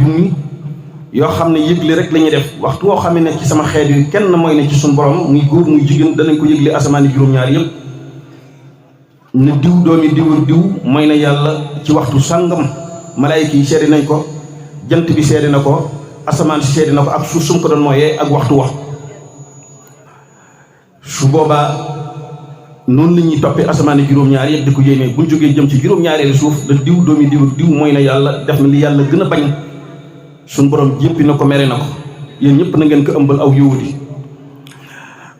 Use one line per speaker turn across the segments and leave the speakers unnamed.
junni yoo xam ne yëgle rek la ñuy def waxtu woo xam ne ci sama xeet yi kenn mooy ne ci suñu borom muy góor muy jigéen danañ ko yëgle asamaani juróom-ñaar yëpp ne diw doomi diw mooy na yàlla ci waxtu sàngam malaayika yi seede nañ ko jant bi seede na ko asamaan si seede na ko ak suuf sum ko doon mooyee ak waxtu wax su boobaa noonu la ñuy toppee asamaani juróom-ñaar yëpp di ko yéene buñ jógee jëm ci juróom-ñaareelu suuf da diw doomi diw mooy na yàlla def na li yàlla gën a bañ suñ borom jéppi na ko mere na ko yéen ñëpp na ngeen ko ëmbal aw yowudi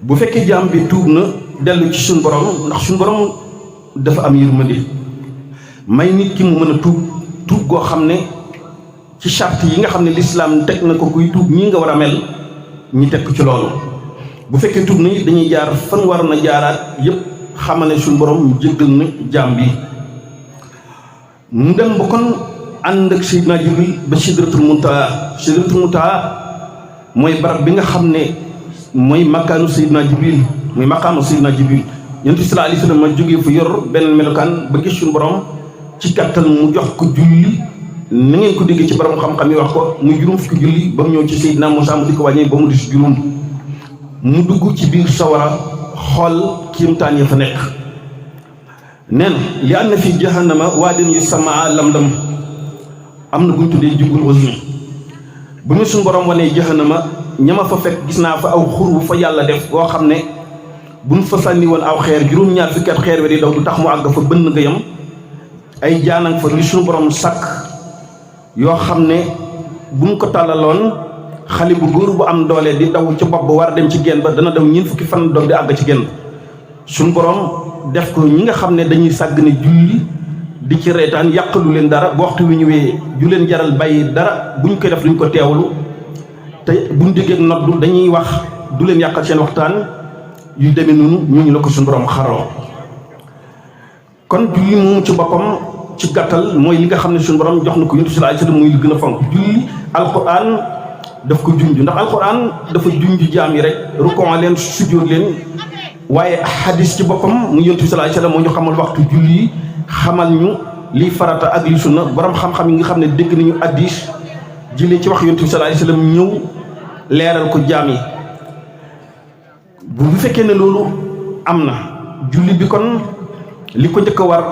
bu fekkee jaam bi tuub na dellu ci suñ borom ndax suñ borom dafa am yërmande may nit ki mu mën a tuub goo xam ne ci charte yi nga xam ne lislaam teg na ko kuy tuub ñii nga war a mel ñi teg ko ci loolu bu fekkee tuub na dañuy jaar fan war na jaaraat yépp xamal ne suñ borom jéggal na jaam bi mu dem ba kon ànd ak Seydina Jibril ba sidratul muntaha mooy barab bi nga xam ne mooy makkaanu Seydina Jibril muy maqaamu Seydina Jibril yonent bi sallallahu alayhi wa sallam ma jógee fu yor benn melokaan ba gis suñu borom ci gàttal mu jox ko julli na ngeen ko déggee ci borom xam-xam yi wax ko muy juróom fukki julli ba mu ñëw ci Seydina Muusaa mu di ko wàññee ba mu di si juróom mu dugg ci biir sawara xool kiimtaan ya fa nekk nee na li am na fii jahannama waadin yusammaa lamdam am na bu ñu tuddee jubul usmi bu ñu suñu borom wanee jahannama ñama fa fekk gis naa fa aw xur bu fa yàlla def boo xam ne buñ fa sànni woon aw xeer juróom-ñaar fukki at xeer wi di daw du tax mu àgg fa bënn nga yam ay jaanang fa li suñu borom sàkk yoo xam ne buñ ko tàllaloon xale bu góor bu am doole di daw ci bopp ba war a dem ci genn ba dana daw ñeent fukki fan doog di àgg ci genn suñu borom def ko ñi nga xam ne dañuy sàgg ne julli di ci reetaan yàqalu leen dara bu waxtu wi ñëwee ju leen jaral bàyyi dara buñ koy def duñ ko teewlu te buñ déggee noddu dañuy wax du leen yàqal seen waxtaan yu demee noonu ñooñu la ko suñu borom xaroo kon julli moom ci boppam ci gàttal mooy li nga xam ne suñu borom jox na ko Yonent bi sallallahu alayhi wasallam muy lu gën a fonk julli alquran daf ko junj ndax alquran dafa junj jaam yi rek rukon leen sujjóot leen waaye hadis ci boppam mu Yonent bi sallallahu alayhi wasallam moo ñu xamal waxtu julli yi xamal ñu liy farata ak li sunna borom xam-xam yi nga xam ne dégg nañu hadis jëlee ci wax Yonent bi sallallahu alayhi wasallam ñëw leeral ko jaam yi bu fekkee ne loolu am na julli bi kon li ko njëkk a war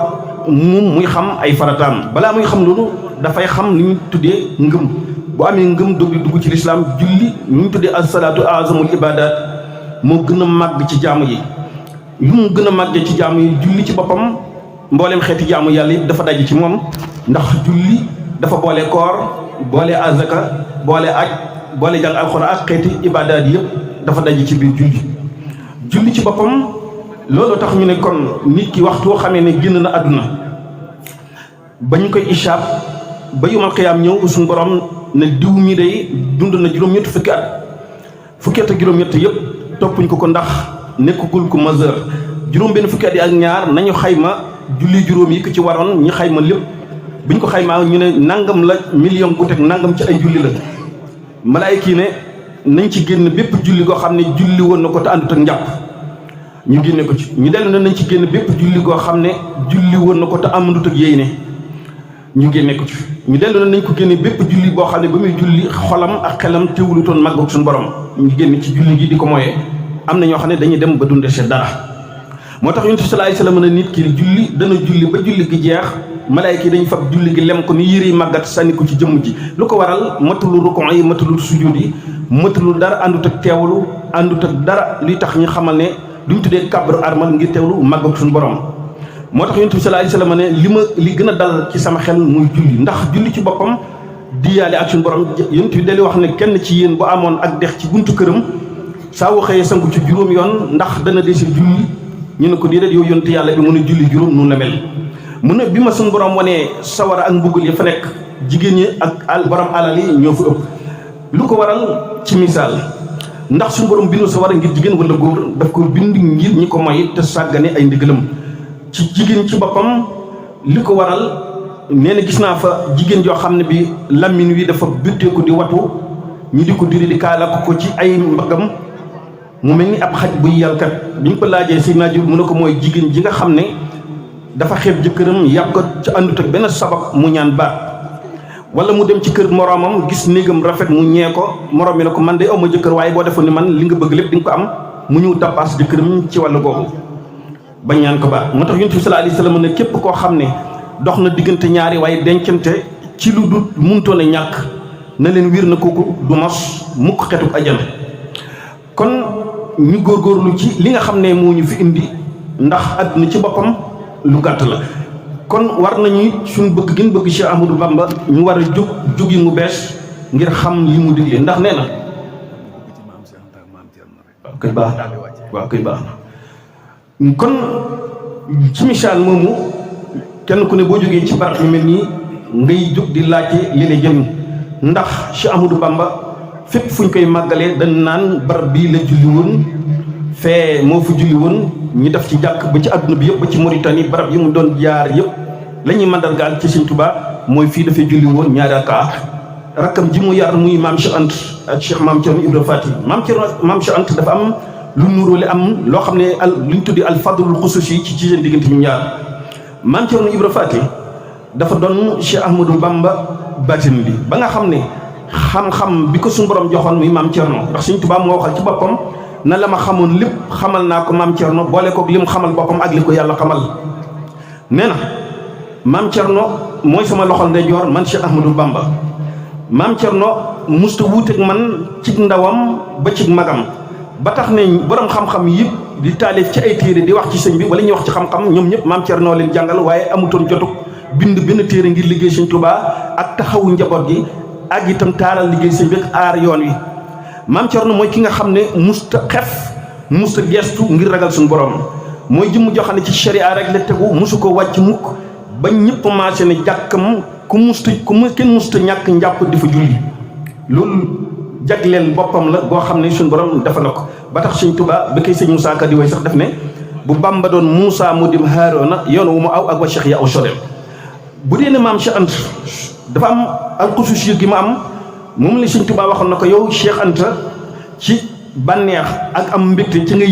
moom muy xam ay farataam balaa muy xam loolu dafay xam li ñu tuddee ngëm bu amee ngëm dugg ci lislaam julli li ñu tuddee as-salaatu azamul ibadat moo gën a màgg ci jaamu yi lu mu gën a màggee ci jaamu yi julli ci boppam mbooleem xeeti jaamu yàlla yëpp dafa daj ci moom ndax julli dafa boole koor boole azaka boole aj boole jàng alxuraan ak xeeti ibadat yëpp dafa daj ci biir julli ci boppam loolu tax ñu ne kon nit ki waxtu woo xamee ne génn na àdduna ba ñu koy ishaab ba yumal xiyaam ñëw suñu borom ne diw mi day dund na juróom-ñett fukki at ak juróom-ñett yëpp toppuñ ko ndax nekkagul ko majeur juróom benn fukki at yi ak ñaar nañu xayma julli juróom yi ko ci waroon ñu xayma lépp biñ ko xaymaa ñu ne nangam la million bu teg nangam ci ay julli la malaayika yi ne nañ ci génn bépp julli goo xam ne julli woon na ko te àndut ak njàpp ñu génne ko ci ñu dellu ne nañ ci génn bépp julli goo xam ne julli woon na ko te àndut ak yéy ne ñu génne ko ci ñu dellu ne nañ ko génne bépp julli boo xam ne ba muy julli xolam ak xelam teewulutoon màgg suñu borom ñu génne ci julli gi di ko mooyee am na ñoo xam ne dañuy dem ba dundee see dara moo tax Yonent bi sallallahu alayhi wasallam ne nit ki julli dana julli ba julli gi jeex malaayka yi dañu fab julli gi lem ko ni yëre yi màggat sànni ko ci jëmm ji lu ko waral matulu rukon yi matulu sujud yi matulu dara àndut ak teewlu àndut ak dara li tax ñu xamal ne duñ tuddee kabru armal ngir teewlu màgg ak suñu borom moo tax Yonent bi sallallahu alayhi wasallam ne li gën a dal ci sama xel muy julli ndax julli ci boppam diyaale ak suñu borom Yonent bi dali wax ne kenn ci yéen bu amoon ak dex ci buntu këram saa wu xëyee sangu ci juróom yoon ndax dana dese julli ñu ne ko déedéet yow yonent yàlla bi mën a julli juróom noonu la mel mu ne bi ma suñu borom wanee sawara ak mbugal yi fa nekk jigéen ñi ak borom alal yi ñoo fa ëpp lu ko waral ci misaal ndax suñu borom bindu sawara ngir jigéen wala góor daf ko bind ngir ñi ko moy te sàggane ay ndigalam ci jigéen ci boppam li ko waral nee na gis naa fa jigéen joo xam ne bi lammin wi dafa bitteeku di watu ñi di ko diri di kaala ko ci ay mbagam mu mel ni ab xaj buy yàlkat bi ñu ko laajee Seydina Jibril mu ne ko mooy jigéen ji nga xam ne dafa xeeb jëkkëram yàpp ko ci àndut ak benn sabab mu ñaan baat wala mu dem ci kër moroomam gis néegam rafet mu ñee ko moroom mi ne ko man de awma jëkkër waaye boo defoon ni man li nga bëgg lépp di nga ko am mu ñëw tappaas jëkkëram ci wàllu googu bañ ñaan ko baax moo tax yonent bi sallallahu alayhi wasallam ne képp koo xam ne dox na diggante ñaari waaye dencante ci lu du muntoon a ñàkk na leen wiir na kooku du mos mukk xetuk ajana kon ñu góorgóorlu ci li nga xam ne moo ñu fi indi ndax àdduna ci boppam lu gàtt la kon war nañu suñ bëgg gën bëgg Cheikh Ahmadou Bamba ñu war a jóg yi mu bees ngir xam li mu digle ndax nee na waaw koy baax waaw koy baax kon ci misaal moomu kenn ku ne boo jógee ci barab yu mel nii ngay jóg di laajte li lay jëriñ ndax Cheikh Ahmadou Bamba fépp fu ñu koy màggalee dañ naan barab bii la julli woon fee moo fa julli woon ñu def ci jàkk ba ci àdduna bi yëpp ba ci Mauritanie barab yi mu doon jaar yëpp la ñuy mandargaal ci Sëñ Tuubaa mooy fii dafay julli woon ñaari rakkam ji mu yar muy maam Cheikh Anta ak Cheikh maam Thierno Ibra Fati maam Cheikh Anta dafa am lu nuróole am loo xam ne lu ñu tuddee al fadlul xususi ci seen diggante ñu ñaar maam Thierno Ibra Fati dafa doon Cheikh Ahmadou Bamba batin bi ba nga xam ne xam-xam bi ko suñu borom joxoon muy maam Thierno ndax Sëñ Tuubaa moo waxal ci boppam na la ma xamoon lépp xamal naa ko maam Thierno boole koog li mu xamal boppam ak li ko yàlla xamal nee na maam Thierno mooy sama loxol ndeyjoor man Cheikh Ahmadou Bamba maam Thierno musta wuuteeg man ci ndawam ba ci magam ba tax ne borom xam-xam yëpp di taalif ci ay téere di wax ci sëñ bi wala ñuy wax ci xam-xam ñoom ñëpp maam Thierno leen jàngal waaye amutoon jotug bind benn téere ngir liggéey Sëñ Tuubaa ak taxawu njaboot gi ak itam taaral liggéey sëñ bi ak aar yoon wi maam Thierno mooy ki nga xam ne musta xef musta gestu ngir ragal suñu borom mooy jëmm joxane ci sharia rek la tegu musu ko wàcc mukk ba ñëpp maase ne jàkkam kenn musta ñàkk njàpp di fa julli loolu jagleel boppam la boo xam ne suñu borom dafa na ko ba tax Sëñ Tuubaa ba koy sëñ Moussa Ka di way sax def ne bu Bamba doon Moussa mu dim Haarona yoon wu mu aw ak wa Cheikh ya aw sodem bu dee ne maam Cheikh Anta dafa am alxusuus gi ma am moom la Sëñ Tuubaa waxoon na ko yow Cheikh Anta ci bànneex ak am mbégte ci ngay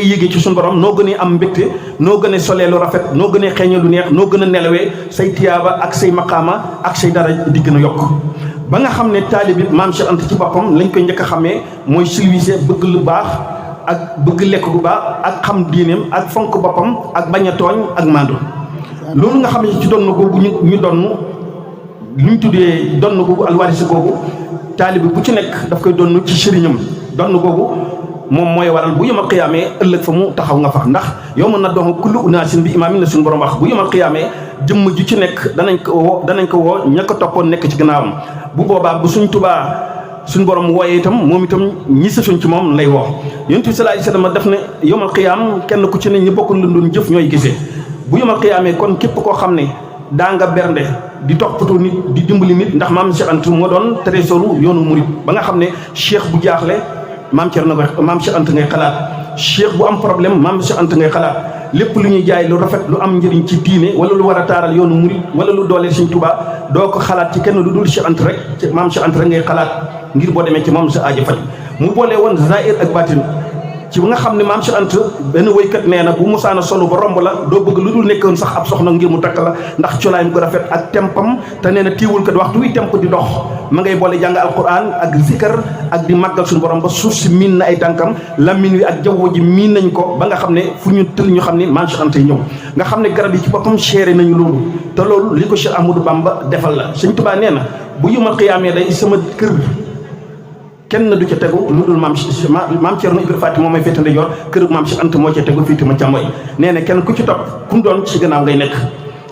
yéegee ci suñu borom noo gënee am mbégte noo gën a solee lu rafet noo gën a xeeñee lu neex noo gën a nelawee say tiyaaba ak say maqaama ak say dara di gën a yokk ba nga xam ne taalib maam Cheikh Anta ci boppam lañ koy njëkk a xamee mooy silvisé bëgg lu baax ak bëgg lekk bu baax ak xam diineem ak fonk boppam ak bañ a tooñ ak mandu loolu nga xam ne ci donn googu ñu donn lu ñu tuddee donn googu alwarisi googu taalib bu ci nekk daf koy donn ci sëriñam donn googu moom mooy waral bu yemal xiyaamee ëllëg fa mu taxaw nga fax ndax yow mën na dox kullu unaasin bi imaamin la suñu borom wax bu yemal xiyaamee jëmm ju ci nekk danañ ko woo ña ko toppoon nekk ci gannaawam bu boobaa bu Sëñ Tuubaa suñu borom wooyee itam moom itam ñi sësuñ ci moom lay woo Yonent bi sallallahu alayhi wasallam def ne yomal xiyaam kenn ku ci ne ñi bokk lu doon jëf ñooy gisee bu yemal xiyaamee kon képp koo xam ne daa nga bernde di toppatoo nit di dimbali nit ndax maam Cheikh Anta moo doon trésoru yoonu murid ba nga xam ne cheikh bu jaaxle maam Cheikh Anta ngay xalaat cheikh bu am problème maam Cheikh Anta ngay xalaat lépp lu ñuy jaay lu rafet lu am njëriñ ci diine wala lu war a taaral yoonu murid wala lu dooleel Sëñ Tuubaa doo ko xalaat ci kenn lu dul Cheikh Anta rek ci maam Cheikh Anta rek ngay xalaat ngir boo demee ci moom sa aajo faj mu boole woon zahir ak baatin ci nga xam ne maam Cheikh Anta benn woykat nee na bu musaana solu ba romb la doo bëgg lu dul nekkoon sax ab soxna ngir mu takk la ndax colaayam ko rafet ak tempam te nee na téewul kat waxtu wi temp di dox ma ngay boole jàng alquran ak zikar ak di màggal suñu borom ba suuf si miin na ay tànkam lammin wi ak jaww ji miin nañ ko ba nga xam ne fu ñu tël ñu xam ne maam Cheikh Anta ñëw nga xam ne garab yi ci boppam chéré nañu loolu te loolu li ko Cheikh Ahmadou Bamba defal la Sëñ Tuubaa nee na bu yumal xiyaamee day sama kër kenn du ca tegu lu dul maam Thierno Ibra Fati moom may féete ndeyjoor kër maam Cheikh Anta moo ca tegu fii ma càmmoñ nee na kenn ku ci topp ku mu doon ci gannaaw ngay nekk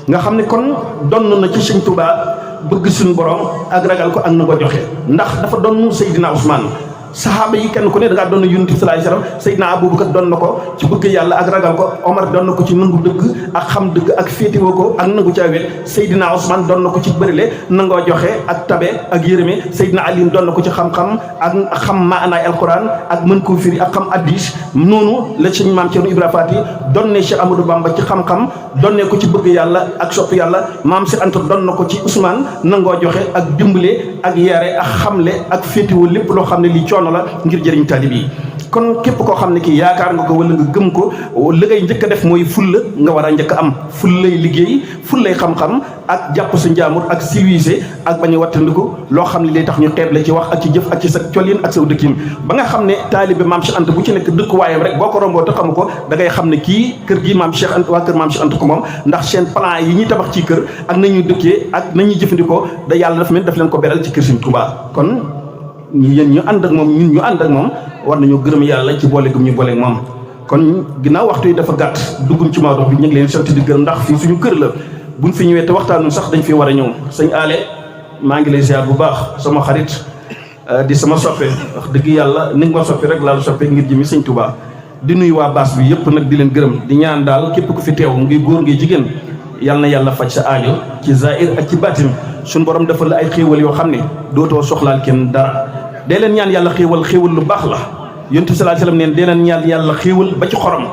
nga xam ne kon donn na ci Sëñ Tuubaa bëgg suñu borom ak ragal ko ak na ko joxe ndax dafa doon Seydina Ousmane saxaaba yi kenn ku ne da ngaa doon na Yonent bi sallallahu alayhi wasallam Seydina Abubakar doon na ko ci bëgg yàlla ak ragal ko Omar doon na ko ci nangu dëgg ak xam dëgg ak féetewoo ko ak nangu ca wet Seydina Ousmane doon na ko ci bërile nangoo joxe ak tabe ak yërëme Seydina Ali doon na ko ci xam-xam ak xam maanaay alquran ak mën koo firi ak xam addis noonu la sëñ maam Thierno Ibra Fati doon ne Cheikh Ahmadou Bamba ci xam-xam doon ne ko ci bëgg yàlla ak sopp yàlla maam Cheikh Anta doon na ko ci Ousmane nangoo joxe ak dimbale ak yare ak xamle ak féetewoo lépp loo xam ne lii coono la ngir jëriñ taalib yi kon képp koo xam ne kii yaakaar nga ko wala nga gëm ko li ngay njëkk a def mooy fulla nga war a njëkk a am fullay liggéey fullay xam-xam ak jàpp sa njaamur ak civilisé ak bañ a wattandiku loo xam ne lay tax ñu xeeb la ci wax ak ci jëf ak ci sa colin ak sa dëkkin ba nga xam ne taalibe maam Cheikh Anta bu ci nekk dëkkuwaayam rek boo ko romboo te xamu ko da ngay xam ne kii kër gi maam Cheikh Anta waa kër maam Cheikh Anta ko moom ndax seen plan yi ñuy tabax ci kër ak nañuy dëkkee ak nañuy jëfandikoo da yàlla daf mel daf leen ko beral ci kër Sëriñ Tuubaa kon yéen ñu ànd ak moom ñun ñu ànd ak moom war nañoo gërëm yàlla ci boole gum ñu booleeg moom kon ginnaaw waxtu yi dafa gàtt dugguñ ci Maodo bi ñu ngi leen sant di gërëm ndax fii suñu kër la buñ fi ñëwee te waxtaanu sax dañ fi war a ñëw sëñ Aale maa ngi lay ziar bu baax sama xarit di sama soppe wax dëgg yàlla ni nga ma soppe rek laa la soppe ngir jëmi sëñ Touba di nuyu waa baas bi yëpp nag di leen gërëm di ñaan daal képp ku fi teew ngay góor ngay jigéen yal na yàlla faj sa aajo ci zahir ak ci baatin suñu borom defal la ay xéewal yoo xam ne dootoo soxlaal kenn dara dee leen ñaan yàlla xéewal lu baax la yonent bi sallallahu alayhi wasallam neen dee leen ñaan yàlla xéewal ba ci xorom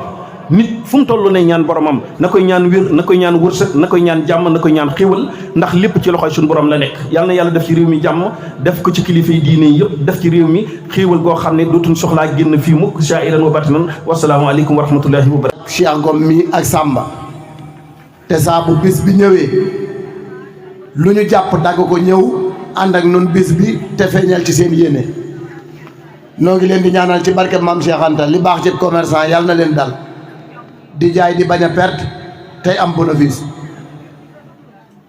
nit fu mu toll ne ñaan boromam na koy ñaan wér na koy ñaan wërsëg na koy ñaan jàmm na koy ñaan xéewal ndax lépp ci loxoy suñu borom la nekk yàlla na yàlla def ci réew mi jàmm def ko ci kilifa yi diine yëpp def ci réew mi xéewal goo xam ne dootuñ soxlaa génn fii mukk shaa'iran wa batinan wasalaamu aleykum wa rahmatullahi wa barakatuh
Cheikh Ngom mi ak Samba te saa bu bis bi ñëwee lu ñu jàpp dagg ko ñëw ànd ak nun bis bi te feeñal ci seen yéene noo ngi leen di ñaanal ci barke Maam Cheikh Anta li baax ci commerçant yàlla na leen dal di jaay di bañ a perte tey am bénéfice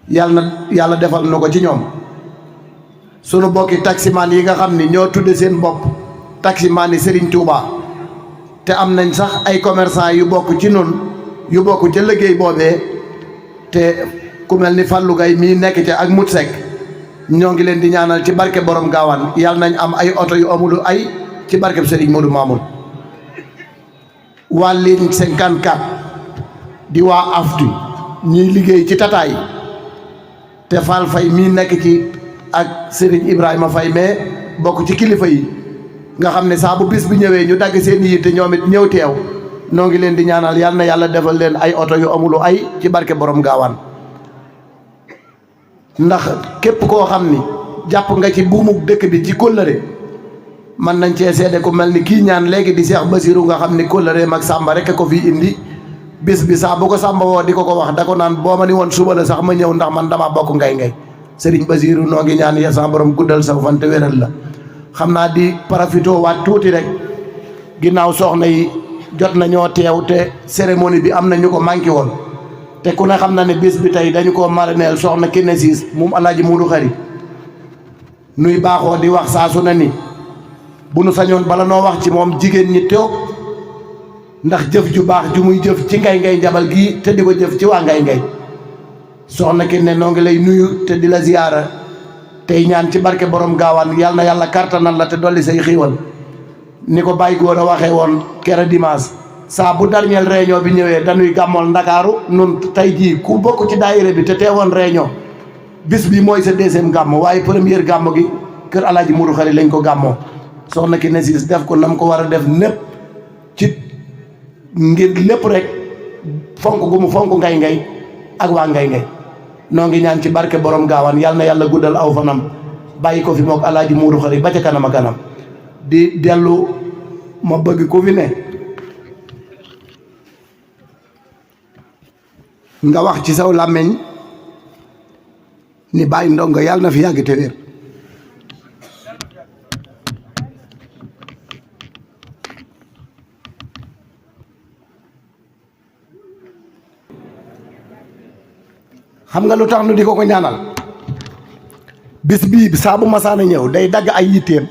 yàlla defal na ko ci ñoom sunu bokki taximaan yi nga xam ni ñoo tudde seen bopp taximaan yi Serigne Touba te am nañ sax ay commerçant yu bokk ci nun yu bokk ca liggéey boobee te ku mel ni Fallou Gaye mii nekk ca ak Mut Seck ñoo ngi leen di ñaanal ci barke borom gaawaan yàlla nañ am ay oto yu amulu ay ci barke Serigne Modou Mamoun waa ligne 54 di waa aftu ñuy liggéey ci tataay te Fall Faye mii nekk ci ak Serigne Ibrahima Faye mais bokk ci kilifa yi nga xam ne saa bu bis bi ñëwee ñu dagg seen yitte ñoom it ñëw teew noo ngi leen di ñaanal yal na yàlla defal leen ay oto yu amulu ay ci barke borom gaawaan ndax képp koo xam ni jàpp nga ci buumu dëkk bi ci kóllëre man nañ cee seede ku mel ni kii ñaan léegi di Cheikh Basirou nga xam ni kóllëre mag Samba rek ko fii indi bis bi saa bu ko Samba woo di ko wax da ko naan boo ma ni woon suba la sax ma ñëw ndax man dama bokk ngay Serigne Basirou noo ngi ñaan ya sa borom guddal sa fan te wéral la xam naa di profito waat tuuti rek ginnaaw soxna yi jot nañoo teew te cérémonie bi am na ñu ko manqué woon te ku ne xam na ne bis bi tey dañu ko marineel soxna Kiné Ciss moom Alaaji Muudu Xari nuy baaxoo di wax saa su ne ni bu nu sañoon bala noo wax ci moom jigéen ñi toog ndax jëf ju baax ju muy jëf ci ngay njabal gii te di ko jëf ci waa ngay soxna Kiné noo ngi lay nuyu te di la ziyaara tey ñaan ci barke borom gaawaan yàlla na yàlla kartanal la te dolli say xiiwal ni ko Baye Góor a waxee woon kere dimanche saa bu dernière réunion bi ñëwee dañuy gàmmool Ndakaaru nun tey jii ku bokk ci daayira bi te teewoon réunion bis bi mooy sa deuxième gàmmo waaye première gàmmo gi kër Alaaji Muudu Xari lañ ko gàmmoo soxna Kiné Ciss def ko nam ko war a def népp ci ngir lépp rek fonk gu mu fonk ngay ak waa ngay noo ngi ñaan ci barke borom gaawaan yàlla na yàlla guddal aw fanam bàyyi ko fi mook Alaaji Muudu Xari ba ca kanam a kanam di dellu ma bëgg ku fi ne nga wax ci saw làmmiñ ni Baye Ndongo yàlla na fi yàgg te wér xam nga lu tax nu di ko ñaanal bis bii saa bu masaana ñëw day dagg ay yitteem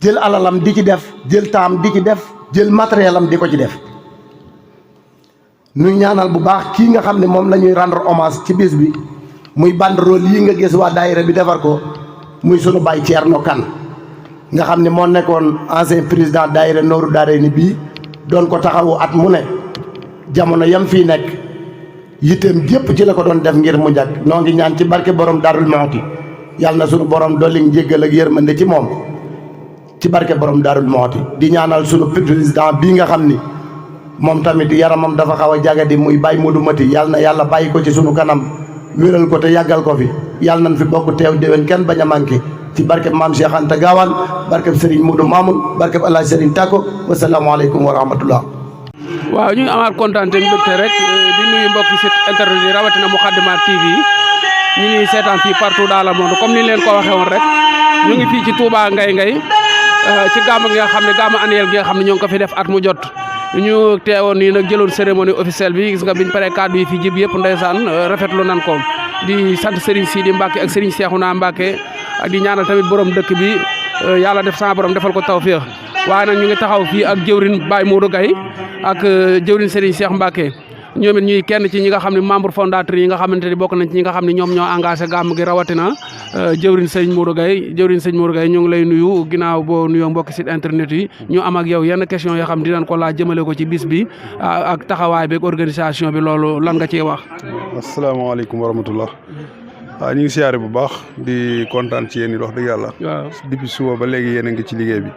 jël alalam di ci def jël taam di ci def jël matériel am di ko ci def nu ñaanal bu baax kii nga xam ne moom la ñuy rendre hommage ci bis bi muy banderole yi nga gis waa daayira bi defar ko muy sunu baay Thierno Kane nga xam ne moo nekkoon ancien président daayira Nooru Daarayni bii doon ko taxawu at mu ne jamono yam fii nekk yitteem jépp ci la ko doon def ngir mu jag noo ngi ñaan ci barke borom Darou Mouhty yàlla na sunu borom dolli njéggal ak yërmande ci moom ci barke borom Darou Mouhty di ñaanal sunu président bii nga xam ni moom tamit yaramam dafa xaw a jagadi muy Baye Modou Mati yàlla na yàlla bàyyi ko ci sunu kanam wéral ko te yàggal ko fi yàlla nañ fi bokk teew déwén kenn bañ a manqué ci barkeb maam Cheikh Anta Gaawaan barkeb Serigne Modou Mamoun barkeb Allah Serigne Tako wasalaamaaleykum wa rahmatullah.
waaw ñu ngi amaat kontaan te mbégte rek di nuyu mbokki site internet yi rawatina Moukhaddamatoul TV ñu ngi seetaan fii partout dans le monde comme ni leen ko waxee woon rek ñu ngi fii ci Touba Ngay ci gàmm gi nga xam ne gàmm annuel gi nga xam ne ñoo ngi ko fi def at mu jot ñu teewoon nii nag jëloon cérémonie officielle bi gis nga biñ paree kàddu yi fi jib yëpp ndeysaan rafetlu nan ko di sant Serigne Sidi Mbacke ak Serigne Cheikhouna Mbacke ak di ñaanal tamit borom dëkk bi yàlla def sama borom defal ko tawfeex waaye nag ñu ngi taxaw fii ak jëwrin Baye Modou Gaye ak jëwrin Serigne Cheikh Mbacke ñoom it ñuy kenn ci ñi nga xam ne membre fondateur yi nga xamante ni bokk nañ ci ñi nga xam ne ñoom ñoo engagé gàmm gi rawatina jëwrin sëñ Modou Gaye ñu ngi lay nuyu ginnaaw boo nuyoo mbokki site internet yi ñu am ak yow yenn question yoo xam ne dinañ ko laaj jëmale ko ci bis bi ak taxawaay bi ak organisation bi loolu lan nga ciy wax.
asalaamaaleykum wa rahmatullah. waaw ñu ngi siyaare bu baax di kontaan ci yéen it wax dëgg yàlla.
waaw
depuis suba ba léegi yéen a ngi ci liggéey bi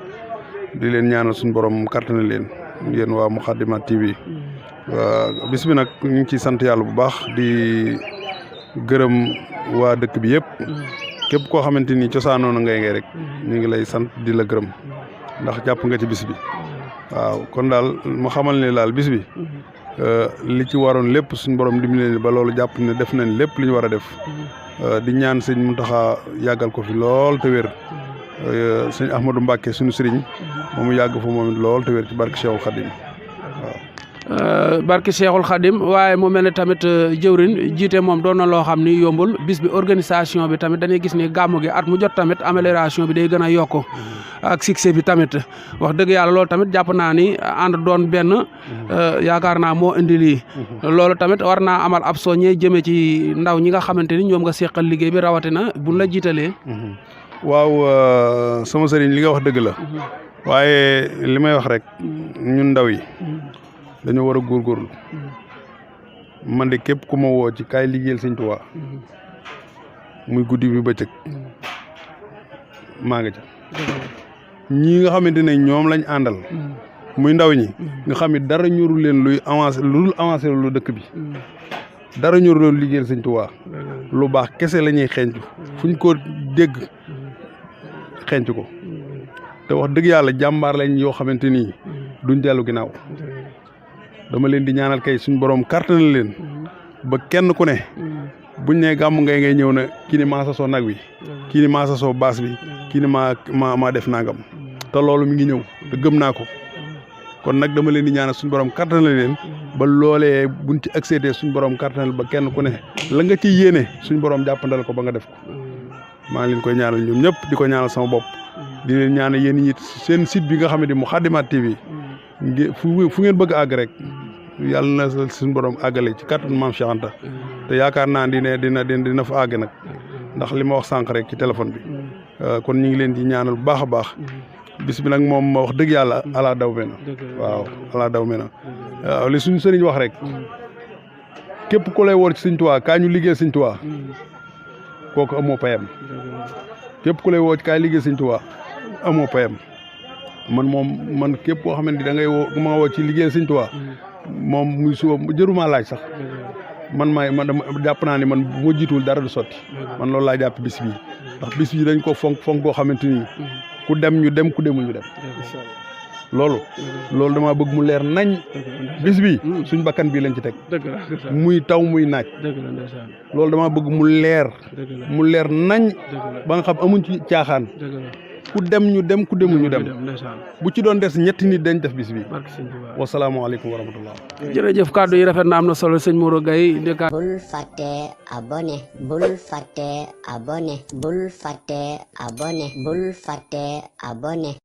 di leen ñaanal suñu borom kàttan leen yéen waa Moukhaddamatoul TV. waaw bis bi nag ñu ngi ciy sant yàlla bu baax di gërëm waa dëkk bi yëpp képp koo xamante ni cosaanoo na ngay rek ñu ngi lay sant di la gërëm ndax jàpp nga ci bis bi. waaw kon daal ma xamal ne daal bis bi li ci waroon lépp suñu borom dimbali leen ba loolu jàpp ne def nañ lépp li ñu war a def di ñaan sëñ Mountakha yàggal ko fi lool te wér sëñ Ahmadou Mbacke suñu sëriñ moomu yàgg fa moom it lool te wér ci barke Cheikhul Khadim waaw.
barke Cheikhul Khadim waaye mu mel ne tamit jëwrin jiite moom doon na loo xam ni yombul bis bi organisation bi tamit dañuy gis ni gàmmu gi at mu jot tamit amélioration bi day gën a yokku ak succès bi tamit wax dëgg yàlla loolu tamit jàpp naa ni ànd doon benn yaakaar naa moo indi lii loolu tamit war naa amal ab soññee jëmee ci ndaw ñi nga xamante ni ñoom nga seqal liggéey bi rawatina buñ la jiitalee.
waaw sama sëriñ li nga wax dëgg la waaye li may wax rek ñun ndaw yi dañoo war a góorgóorlu man de képp ku ma woo ci kaay liggéeyal Sëñ Tuubaa muy guddi bi bëccëg maa nga ci ñii nga xamante ne ñoom lañ àndal muy ndaw ñi nga xam ne dara ñorul leen luy avancé lu dul avancé lu dëkk bi dara ñorul leen liggéeyal Sëñ Tuubaa lu baax kese la ñuy xeeñcu fuñ ko dégg xeeñcu ko te wax dëgg yàlla jàmbaar lañ yoo xamante ni duñ dellu ginnaaw dama leen di ñaanal kay suñu borom kàttanal leen ba kenn ku ne buñ ne gàmm ngay ñëw na kii ni maa sasoo nag wi kii ni maa sasoo baas bi kii ni maa def nangam te loolu mi ngi ñëw te gëm naa ko kon nag dama leen di ñaanal suñu borom kàttanal leen ba loolee buñ ci accédé suñu borom kàttanal ba kenn ku ne la nga ci yéene suñu borom jàppandal ko ba nga def ko maa ngi leen koy ñaanal ñoom ñëpp di ko ñaanal sama bopp di leen ñaanal yéen ñi seen site bi nga xam ne di Moukhaddamatoul TV fu ngeen bëgg àgg rek yàlla na suñu borom àggale ci kàttan maam Cheikh Anta te yaakaar naa dina fa àgg nag ndax li ma wax sànq rek ci téléphone bi kon ñu ngi leen di ñaanal bu baax a baax bis bi nag moom ma wax dëgg yàlla ala daw me na waaw ala daw me na waaw li suñu sëriñ wax rek képp ku lay woo ci Sëñ Tuubaa kaa ñu liggéey Sëñ Tuubaa kooku amoo payam képp ku lay woo ci kaay liggéey Sëñ Tuubaa amoo payam man képp koo xamante ni da ngay woo ma woo ci liggéey Sëñ Tuubaa moom muy suba jëruma laaj sax man dama jàpp naa ni man bu ma jiituwul dara du sotti man loolu laa jàpp bis bi ndax bis bi dañ ko fonk koo xamante ni ku dem ñu dem ku demul ñu dem loolu dama bëgg mu leer nañ bis bi suñ bakkan bii lañ ci teg muy taw muy naaj loolu dama bëgg mu leer nañ ba nga xam amuñ ci caaxaan ku dem ñu dem ku demul ñu dem bu ci doon des ñetti nit dañ def bis bi wasalaamaaleykum wa rahmatullah
jërëjëf kàddu yi rafet na am na solo sëñ Modou Gaye
bul fàtte abonné bul fàtte abonné bul fàtte abonné bul fàtte abonné